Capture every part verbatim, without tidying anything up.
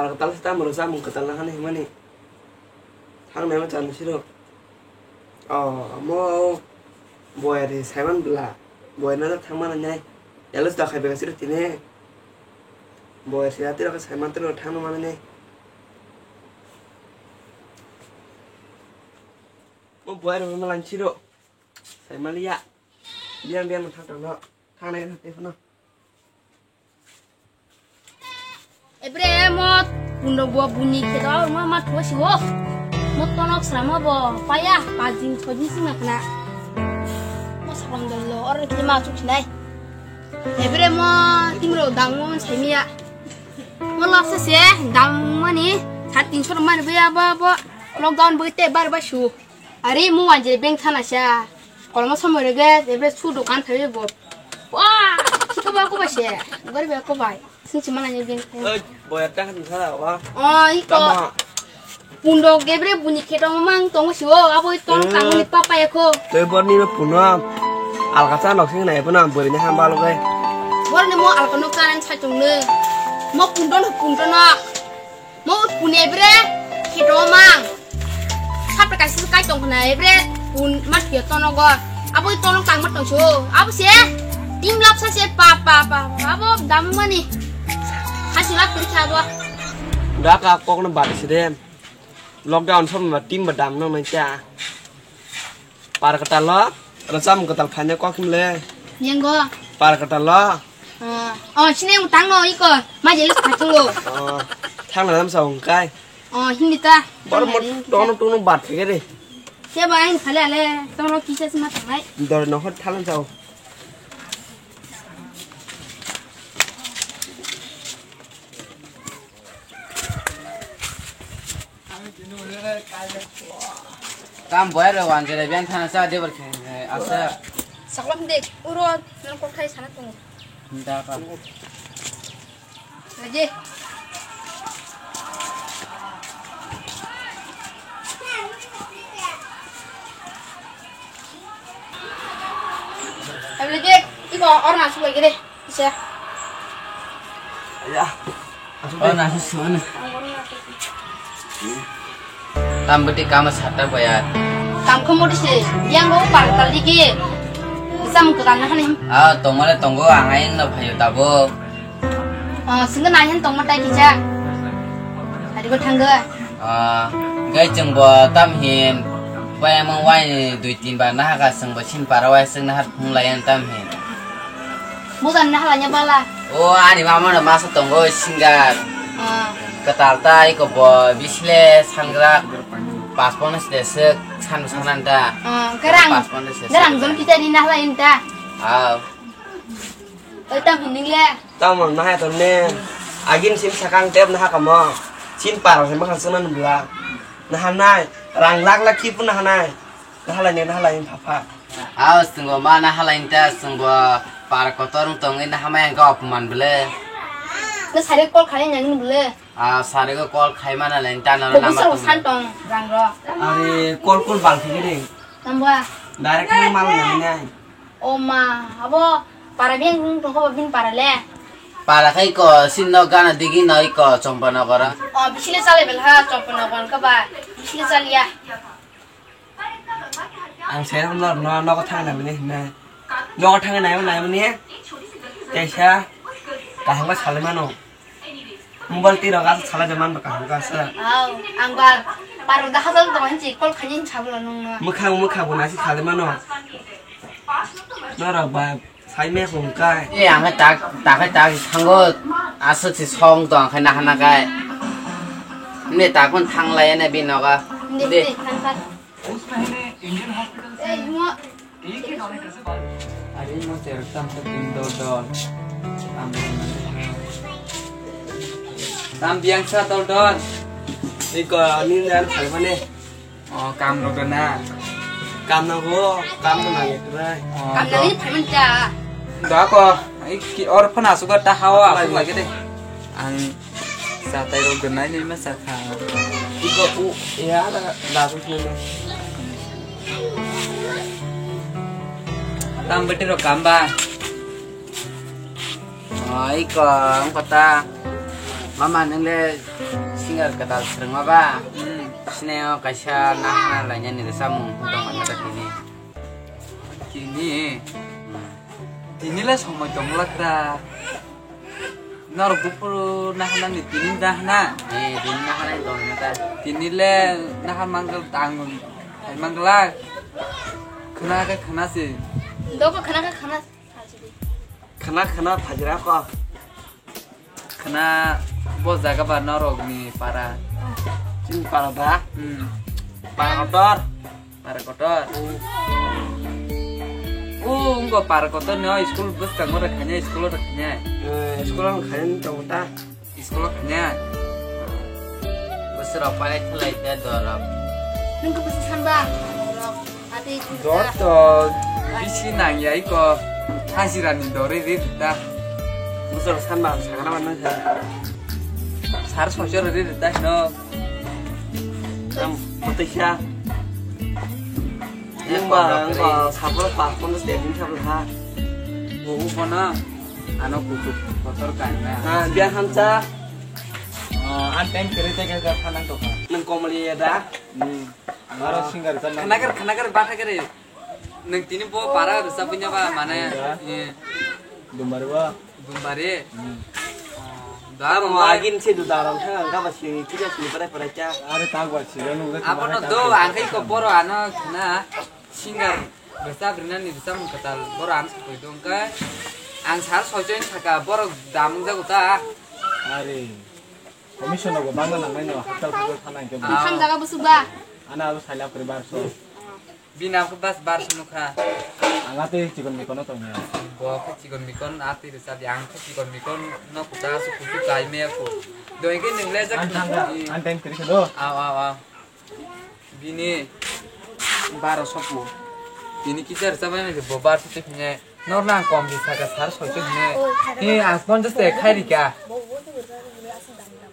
Kwtal se tamo rw chamung kwtal na hwnwi himani. Thang naima chani siro. O, mo boyar ni saiman bwla. Boyar na thang mana nai. Elos da khai bega siro tine. Boyar se ati rok saiman tiro thang mana nai. Mo boyar ni malan siro. Saiman liya. Biang biang thang thang no. Thang nai thang tei phano. Ebre mo pundo bo buni khe do ma ma thua si wo. Mo tonok srama bo paya pa jing chojin sing na khna. Mo sakang dol lo or khe ma chuk sinai. Ebre mo timro dang mo sai miya. Mo lap se se dang mani sat tinso mani baya ba ba lockdown bo te bar ba su. Ari mo wanjire bank thana sa. Koloma somoi rege, ebre su dokan thabi bo. Wah, chika ba ko ba se. Gori ba ko bai. Sing chima na bank. Oi, boyar ta kan thara wa. Oi, ko. Tama. Pundo gebre buni khe tong mang tong si o, abo ton Eh. Tang ni papa ya ko. Toi bor ni no puno. Alka cha nok sing na ebo na bori ni hamba lo gai. Bor ni mo alka no karan cha tong ne. Mo pundo no pundo no. Mo pune bre, khe do mang. Sapre kaisa kai tong khna ebre, pun mat pia tono go. Abo tono kang mat tong so. Abo se, tim lap sa se pa pa pa. Abo dam mani. Hasi lap kuri kha bo. Da ka kok no bari se de. Lockdown som ma tim ba dam no nai cha. Par kwtal lo, racham kwtal phaina kok himle. Yengo. Par kwtal lo. Ah, oh, sini yang utang no iko, ma jelis phatung lo. Oh, thang na sa ung kai. Oh, hindi ta. Bor mo tono tono bat phege re. Siya ba ang phale ale, tono kisa sima tangai. Dor no hot thalang sao. Tam boyar rok wanjere biang thana sa debar khe asa. Saklam de uro nang kokthai sana tongo. Hinda ka. Aje. Abele je, iko orna sulai gede. Isa. Ya. Oh, nasi suan. Tam beti kama sata bayar. Tam kho modi se, yang go par tal digi. Sam ko dan hani. Ah, tongmale tongo, ang ayang no phayo tabo. Oh, singa nai han tongma tai kisa. Hari go thangga. Ah, gai chwng bo tam hin. Bayang mang wai dui tin bar naha ka chwng bo sin para wai chwng naha phung lai ang tam hin. Bukan naha lanya bala. O ani mama no masa tongo singer. Ah. Ketal tai ko bo bisle sangra pas pones desek san sanan da. Ah, garang. Pas pones desek. Garang jon kita ni naha lain ta. Ah. Oi tam hining le. Tamo nahai to ne. Agin sim sakang tep naha kamo. Sin para se makhang sengna nubla. Naha nai. Rang lak lak ki pun naha nai. Naha lai ne naha lai pha pha. Aw sengbo ma naha lai ta sengbo par kotor tongwi naha mai ang ka opman bele. Na sare kol khani nang bele. Ah, sare ko kol khai mana lai ta na. Ko nama bisa tong. Usan tong rang ro. Are kol kol bal thige de. Tamba. Direct mal nang nai. O ma, abo para beng tongkha ba bini para le. Para khai ko sinno gana digi noi ko Chompanagar. O bisile chale bel ha Chompanagar ka ba. Bisile chaliya. Ang sai no no no ko thang na mini na. No ko thang na mini na mini. Kaisa kaham ka sale mano. Mobile twi rok aswk salai de man ba kaham kha sa. Aw, ang ba parwng da hajal tong hinchi kol khaini sabla nung no. Mwkhang mwkhang bo nasi salai mano. Norok ba sai me hum kai. E ang tak tak tak thango aswk si song tong khai na hana kai. Ne tak kon thang lai ne bi noga. Hindi, de. Hindi, thang thang. Are mo cherok tam sa tin dol dol. Tam biang sa dol dol. Iko ni nar phai mane. Oh, kam rok na. Kam na go, kam na nang ekrai. Oh, kam na ni phai man ta. Da ko, ai ki or phana sugar ta hawa, asuk lagi de. Ang Satai rok gwnai ni ma sakha. Iko u ya da da su ne. Tam bete rok kamba. Oh, iko ang kota. Mama, nwngle singer kwtal swrwngma ba? Hmm. Sini o kaisa nahana lainani rwchapmung tongma ta tini. Tini? Tini le somoi tongmwlak ta. Norok buphuru nahanani tini nahana? Eh, tini nahanani tongma ta. Tini le naha mangwlak ta ang hai mangwlak. Khna khe khna se. Dogo khna khe khna. Khna khna phajra kho. Khna bo jaga ba norokni para. Chini para ba? Hmm. Para kotor. Para kotor. Hmm. O, wngko para kotor no school bwskango rwkhainai, school o rwkhainai. Eh, school o rwkhainai tongo ta. School o khainai. Bwswrok pailai thwlai ta dorok. Nwng khe bwswk sanba? Ati Joto bisi nangya iko hajirani dori ri rita. Musor sanba sakana manang sa. Sar sosor ri rita no. Am, putisa. Yang ba, yang ba, sabro pa, kono step ni sabro ha. Bubu kono, ano kutuk kotor kaina. Ha, biar hamsa. Oh, an time kiri teke ga thanang to ka. Nang komali ya da. Hmm. Aro singer kan. Khanagar, khanagar, batha kere. Nang tini bo para rwchapnya ba, mane, eh. Dumbari ba. Dumbari. Hmm. Da mo agin se du daram thang ang ka ba si kija si parai parai cha. Are ta gwa si ga nu ga. Abono do ang kai ko boro ano na singer rwchap rinani rwchapmung kwtal boro ang sa koi dong ka. Ang sar soichoi saka boro damung jago ta. Are. Commission rok bo bangna nangnai no, hakchal hakchal thana hingke bo. Ah. Tham jaga bwswk ba? Ana abo saila pore barso. Bini abo bas barso nukha. Ang atwi chikon mikon no tongya. Bo khe chikon mikon atwi rwchapya, ang khe chikon mikon no kuta su kutu kai me ku. Doi khe nung le jak. An thang, an time kiri khe do. Aw, aw, aw. Bini baro sopu. Bini kisa rwchapmani bo bar sote phine. Nor nang kom di saka sar soichoi hine. Ni ang ponchas te khai rika.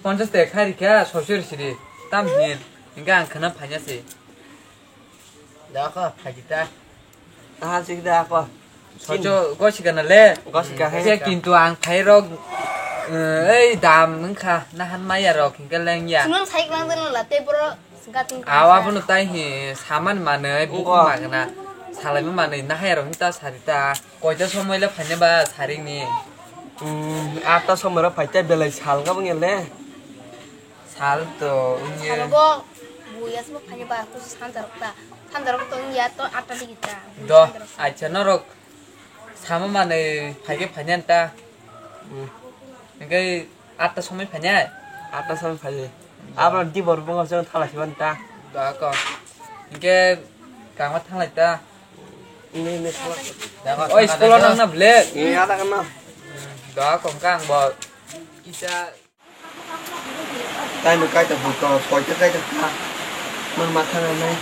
Ponchas te khai rika soichoi siri. Tam hin. Hingke ang khana phanya se. Da kho phajita. Aha sik da kho. Soichoi gosika na le. Gosika hai. Kintu ang khai rok, eh, ei dam wngkha nahan maya rok hingke lengya. Sunam sai klang den la te bro. Awa bono tai hi saman manwi bukhuk magna salaima manwi nahaya rok hinta sarita koita somoi le phaina ba saring ni. Hmm, atta somoi rok phaita belai sal ga bangya le. Sal to wngya. Sal bo buya sbo phaina ba kusu sanja rok ta sanja rok to wngya to atta digi ta. Do acha norok sama manwi phaike phaina ta. Hmm. Hingke atta somoi phainai? Atta somoi phai. Abro dibor bungo jeng thala siban ta. Da ko. Hingke kangma thanglai ta. Ini ini sala. Oi, school nang na ble. Ini ada kena. Da ko kang bo. Kisa. Tai no kaita buto, koita kaita ta. Mar matha nai.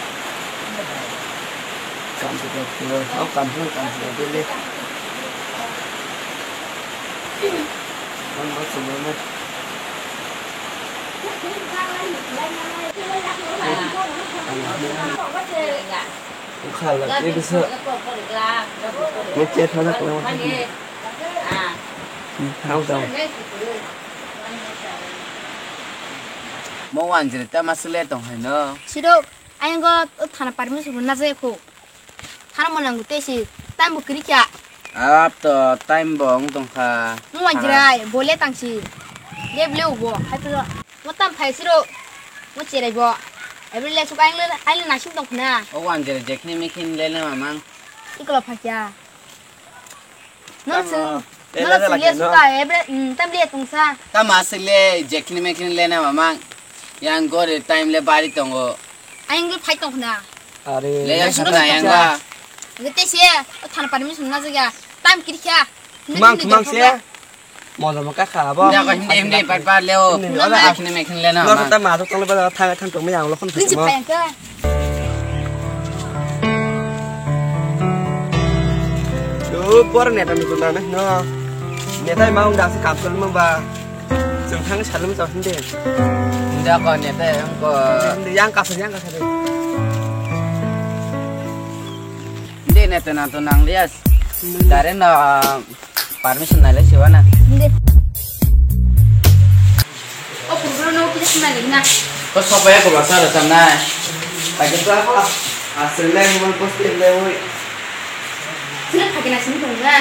Kam se kam se, au kam se kam se dele. Ang ma se ma. Khala, ini bisa. Ini chat mana kalau. Thang thang. Mo wanjre ta masle tong hai no. Siro, ayang go thana permission rwna jai kho. Thana mo nang te si, time bo kiri kya. Ap to time bo wng tong kha. Mo wanjre, bole tang si. Le ble ubo, hai plo. Mo tam phai siro. Mo cherai bo. Ebre le suk ayang le, ayang le nasim tong khna. O wanjre jekni mikhin le le mamang. Iklo phakya. No sing, no sing le suka ebre, mm, tam le tungsa. Tama sing le jekni mekni le na mamang. Yang gore time le bari tongo. Ayang le phai tong khna. Are. Le yang suka yang ba. Nge te se, o thana permission na jaga. Time kiri kya. Tumang tumang se. Moda mo kakha abo. Hindi ako, hindi, hindi, pagpaleo. Hindi, hindi, wala. Ako na may kinlena, no, ma. Kata ma, to tong ba thang thang tong yang lo khon. Hindi pa yang ka. Yo, por neta mi tunda me, no. Neta ma unda se kam kol mo ba. Jeng thang salum sa hindi. Hindi ako, neta yang ko. Hindi, yang ka sa, yang ka sa. Hindi, neta na to nang lias. Hindi. Dare na, ah, Permission naile siwa na. Hindi. Malik na. Ko sopa ya ko basa da tanai. Lagi tu apa? Asli lah, mau posting lewat. Sini pakai nasi ni tunggu.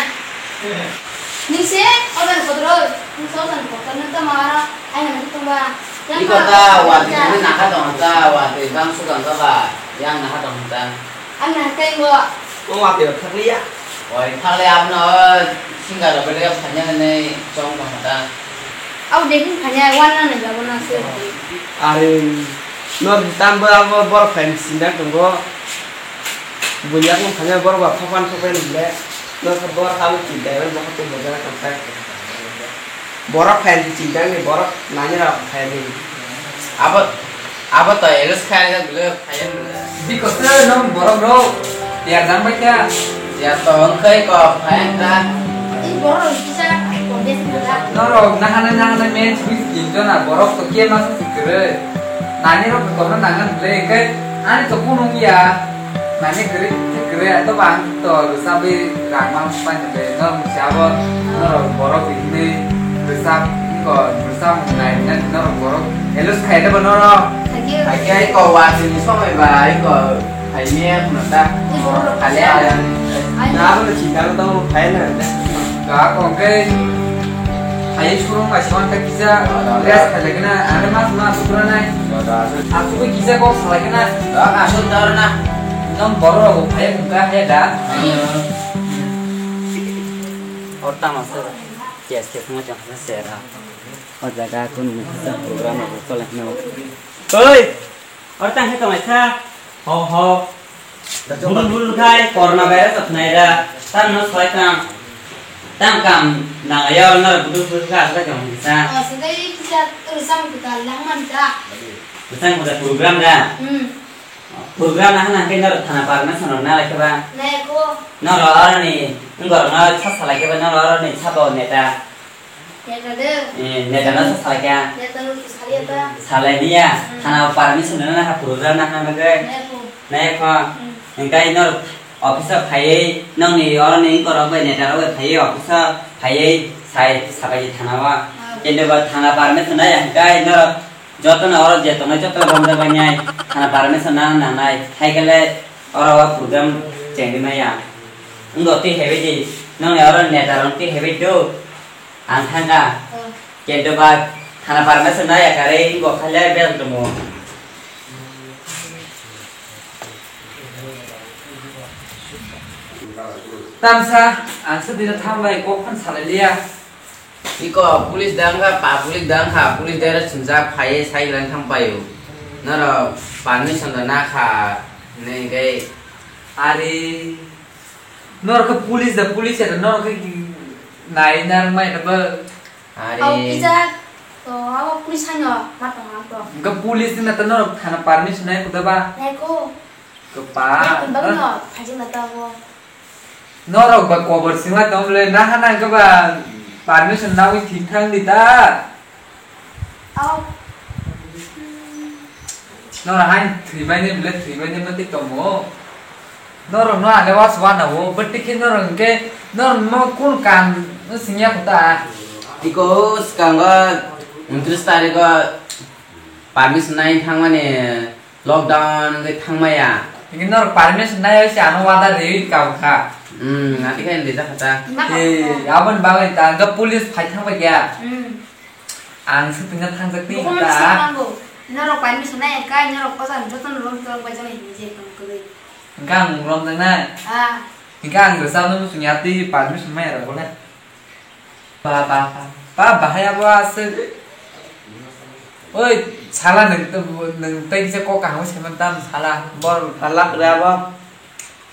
Nise, order kodro. Nise order kodro. Nang ta mara. Ai nang tu ba. Iko ta wati ni naka dong ta wati bang sugang ta ba. Yang naka dong ta. Ang nang teng bo. Ko wati thak liya. Oi thale abno singa ro bele phanya ne chong dong ta. Au de hin phanya wan na ne jabo na se. Are no tam ba abo bor phai sinda tongo. Bunya ko phanya bor ba phapan phapan le. No bor ha bu ti dai ba ko bor da ka. Borok phai di chingtang ni borok nani ra phai di. Abo abo to eles khai ga bile phai. Biko se nong borok ro ya jang bai kya. Ya to ang khai ko phai ta. Ini borok bisa kode sila. Norok nahana nahana men sui kinto na borok to kia masa sikere. Nani rok to na nangan bile kai ani to kunung ya. Mane kwrwi, kwrwi ato bang to rwchapwi rang mang pani de, norok chabo, norok borok hinwi rwchap, iko rwchap nai, nai norok borok hello khaide bo norok. Thank you. Thank you, iko watwi ni somoi ba, iko khaimia khuna ta. Ui, borok. Khale ada. Ai. Na abo ni chingkang tong khaina. Ka kongke. Hai surung ma siwan ta kisa. Ada, ada. Rest khaile kena, ada mas mas sugra nai. Ada, ada. Aku kisa kok salai kena. Dak asuk tar na. Nong borok rok bo phai wngkha he da. Or tama se. Yes, yes, mo jang se ra. O jaga kun ni kisa program rok chole no. Oi! Or tang he tong sa. Ho ho. Bulul bulul khai corona virus rok nai da. Tan no sai tang. Tang kam na ya na budu budu kha sa tong sa. Oh, sedai kisa tu sam kita lang man ta. Besang kuda program da. Hmm. Program na hana ke nor thana permission na lai ke ba. Nai ko. Nor aroni ngor na sa sa lai ke ba nor aroni sabo neta. Neta de. Eh, neta na sa sa lai ke. Neta no sa lai ta. Sa lai dia. Hmm. Thana permission na ha program na hana ke. Nai ko. Nai ko. Hmm. Engkai nor office phaiye nongni aroni ngor bai neta bai phaiye office phaiye sai sabai thana wa. Hmm. Kendo ba thana permission na ya engkai nor Jotono oro je tongnai joto romjak bai nai, thana permission nang nangnai, hai khe le oro o program chengdi maya. Wngdo twi hebai di, nongni oro neta rok twi hebai do, ang thangkha. Oh. Kento ba thana permission nai ya kare wngbo khaile bel tomo. Tamsa, ang se dino thambai kok phan salai liya. Iko police dang kha, public dang kha, police dera sinjak phaiye cycle thang paio. Noro permission da na kha, hinwi khe. Ari, noro khe police da police da noro khe nai nar mai da ba. Ari. Au kisa to, au police hano ma tong ang to. Ga police na to noro thana permission nai kuda ba. Nai ko. Kepa. Nai ko ba no, phajing na to bo. Norok ba kobor sima tong le, naha nang khe ba permission nawi thik thang di ta. Au. Norok hain thwi bai ni bile thwi bai ni mati tongo. Norok no ale was wana wo, but tikhi norok ke norok no kun kan no singya kota. Iko skango untris tarikh o permission nai thangmani. Lockdown wngwi thangmaya. Hingke norok permission nai se ano wada rewi kau kha. Hmm, ati khe rijak kha ta. Eh, aboni bagwi ta, hingke police phai thangbai kya? Hmm. Ang se tongna thangjak twi kha ta. Norok permission nai kha, norok kosa joto no rom tong bai jani hinwi je tong kwrwi. Hingke ang rom jang nai. Ah. Hingke ang rwchapno muchung ya twi permission mai rok le. Ba, ba, ba, ba, bahai abo aswk. Oi, sala nwng, nwng tei kisa kok kaham se man tam sala. Bor sala kre abo.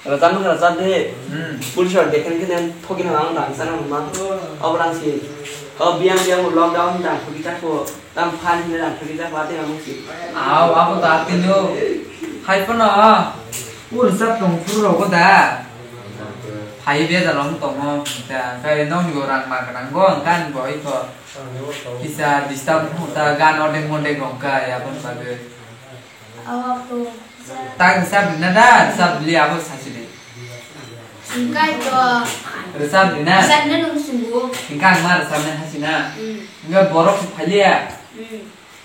Rajam khe rajam de. Hmm. Police rok dekhen khe nang thoki nang ang dang sana ma. Abo rang si. O biyang biyang lockdown dang thoki ta ko. Tam phan hini rang thoki ta ko ate nang si. Au, abo ta tino. Hai pono. Ur sap tong phuru rogo da. Phai bejal wng tongo, hwnkhe, hwnkhe nokni bo rang ma gwnango, hwnkhe ani bo iko kisa disturb wngkha, gan ordek mondek rwngkha, aboni bagwi. Awa ko. Ta kisa bini da, kisa bili abo sachili. Hwnkhe to. Rwchap di na? Rwchapna nung sungo. Hwnkhe ang ma rwchapnai hachina. Hmm. Hwnkhe borok se phaliya. Hmm.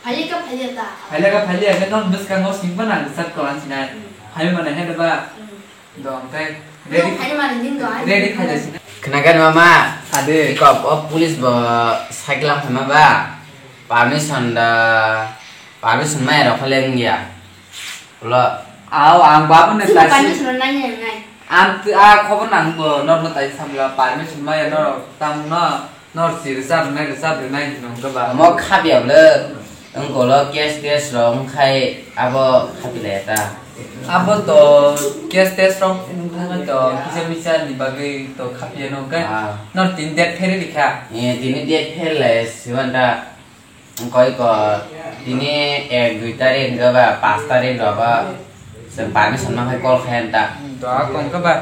Phailika phailya ta. Phailika phailya, ke non bwskango singpa na rwchap ko ang sinai. Hmm. Phai mane he ba. Hmm. Dong tai. Nang ready. Phai mane din dong, ai. Ready phai da sinai. Khnagan mama. Ade. Kop o police bo cycle phai ma ba. Permission da. Permission mai ro khale ngia. Lo. Aw, ang babu ne. Sini tai si-, permission nai nai nai. Ang t-, a khobor nang bo, nor no tai samla permission maya nor tam no, nor si rwchap rwnai, rwchap rwnai hinwi hwnkhe ba. Omo khapiya bwle, wngkolo case test rok wngkhai abo khapilaya ta. Abo to case test rok wngkha to kisa misa ni bagwi to khapiya no hwnkhe. Ah. Nor tini date pherwi rikha. Eh, tini date pherlai siwan ta. Wngkha iko tini ek dui tarik wngkha ba, panch tarik rogo chwng permission ma khai call khai ta. Hmm, to ako wngkha ba.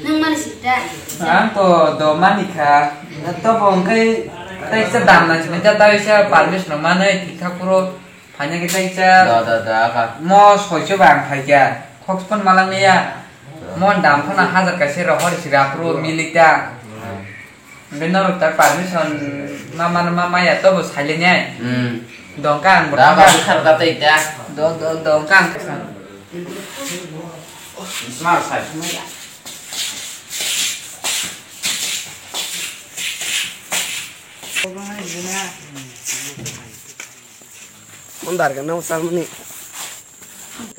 Nwng mani sita. Ang to do mani kha. Tobo wngkhai taisa dam na sini ja taisa permission manai thikha phuru phaina khe taisa. Do, do, do, ako. Mo soicho ba ang phaikha. Khokspon malang ya. Mo dam phana hajar kaisa rohor sira phuru milik ta. Hmm. Hwnkhe norok ta permission ma, ma, ma, maya tobo silent ya. Hmm. Dongka ang. Da, ba, bwkha rwkha tei ta. Do, do, dongka ang. Smart sai. Mondar ka nang samni.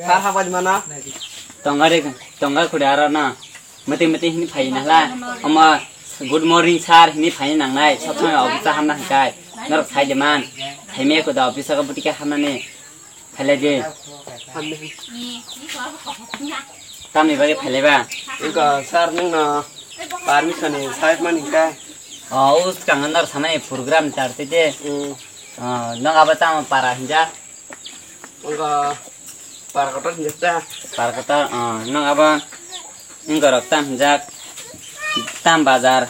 Sar hapaj mana? Tonga re, tonga khuda aro na. Mati mati hini phai na la. Ama good morning sir hini phai nang nai. Sab samai office hamna hingkai. Norok sai de man. Hai me ko da office ka buti ka hamna ne. Phai lai de. Tamni bagwi phai lai ba? Wngkha sir nwngno permission ni sai mani hingkai. Oh, us kangan dor samai program tar te de. Hmm. Oh, nang aba tamo para hinja? Wngkha para kotor hinjak ta. Para kotor, ah, nwng abo wngkha rok tam hinjak, tam bazar.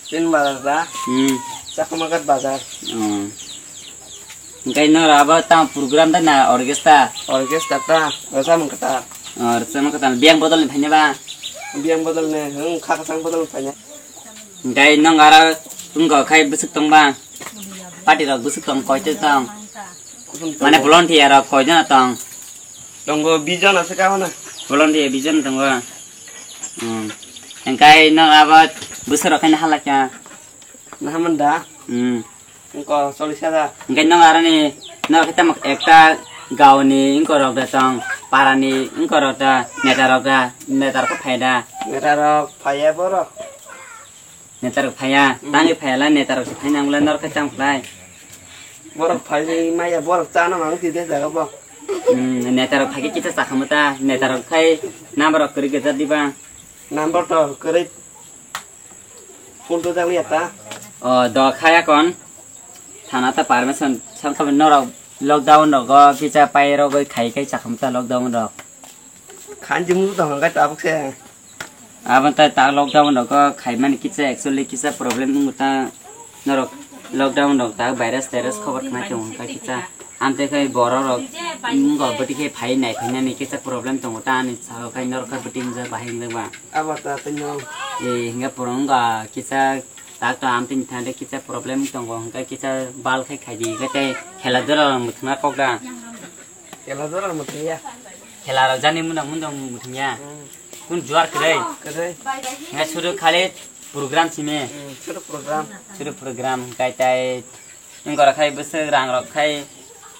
Tin bazar ta? Hmm. Chakmagat bazar. Oh. Hingkai noro abo tam program ta na orchestra? Orchestra ta, rwchapmung kwtal. Oh, rwchapmung kwtal. Biyang bodol ni phaina ba? Biyang bodol ni, hmm, kha kwchang bodol ni phaina. Hingkai nwng aro wngkha khai bwswk tong ba? Party rok bwswk tong, koito tong? Mane volunteer rok koijon tong? Tongo bijon ase ka hona. Volunteer bijon tongo. Hmm. Hingkai nwng abo bwswk rok khaina halakya? Nahaman da? Hmm. Wngkha chollish hajar. Hingkai nwng aroni nwng khe tamo ekta gaoni wngkha rok da tong, parani wngkha rok da, neta rok da, neta rok khe phai da? Neta rok phaiya borok. Netarok phaiya, hmm. Tangwi phaiya lai netarok se phaina wngla norok khe tamo khlai. Borok phai maya borok chana mang si de jaga bo. Hmm, netarok phai khe kisa chakhamu ta, netarok khai number rok kwrwi gajak diba. Number to kwrwi phone to jak liya ta. O do khaya kon. Thana ta permission sangkha norok lockdown rogo kisa pai rogoi khai khai chakhamu ta lockdown rok. Khanjimung tong hwnkhai tabuk se. Abo tai ta lockdown rok khaimani kisa actually kisa problem wngkha ta norok lockdown rok ta virus tirus khobor khna tong hwnkhai kisa amtwi khai borok rok wngkha bwtwi khe phai nai phainani kisa problem tongo ta ani salo khai norok kha bwtwi wngjak bahai wngjak ba. Abo ta tei no. E hingkha poro wngkha kisa tak ta amtwi thangde kisa problem tongo hwnkhai kisa bal khai khaidi hwnkhe tei khela dora rok mwthangna kok da. Khela dora mwthangya. Khela rok jani mwnang mwnang mwthangya. Hmm. Kun juar kwrwi. Kwrwi. Nga suru khali program simi. Hmm, suru program. Suru program kai tai. Wngkha rok khai bwswk rang rok khai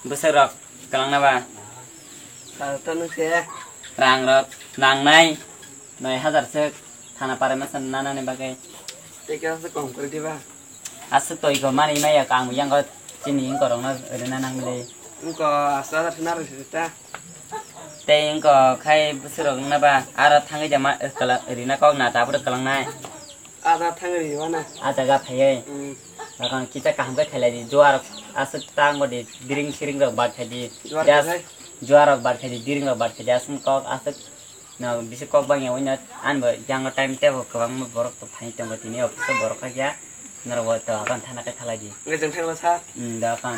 bwswk rok kwlangna ba. Kha to nung se. Rang rok nangnai noi hajar swk thana pare masa nanani bagwi. Tei khe se kom kwrwi diba. Aswk toi ko mani maya kang yang ko chini ing korong na rina nang le. Ing ko aswk aswk na rwsita. Tei ing ko khai bwswk rok na ba aro thangwi jama kala rina kok na tabur kalang nai. Ada thangwi riwa na. Ada ga phai. Hmm. Bakang kita kaham kai khalai di juar aswk tang ko di diring siring rok bat khai di. Juar jas khai. Juar rok bat khai di diring rok bat khai di aswk kok aswk. No, bisi kok bangya wngya, ani bo yang time tebo kwbangma borok to phai tongo tini office o borok kha ya, norok bo to apan thana khe khalai di. Wngkha chwng thangla sa? Hmm, da apan.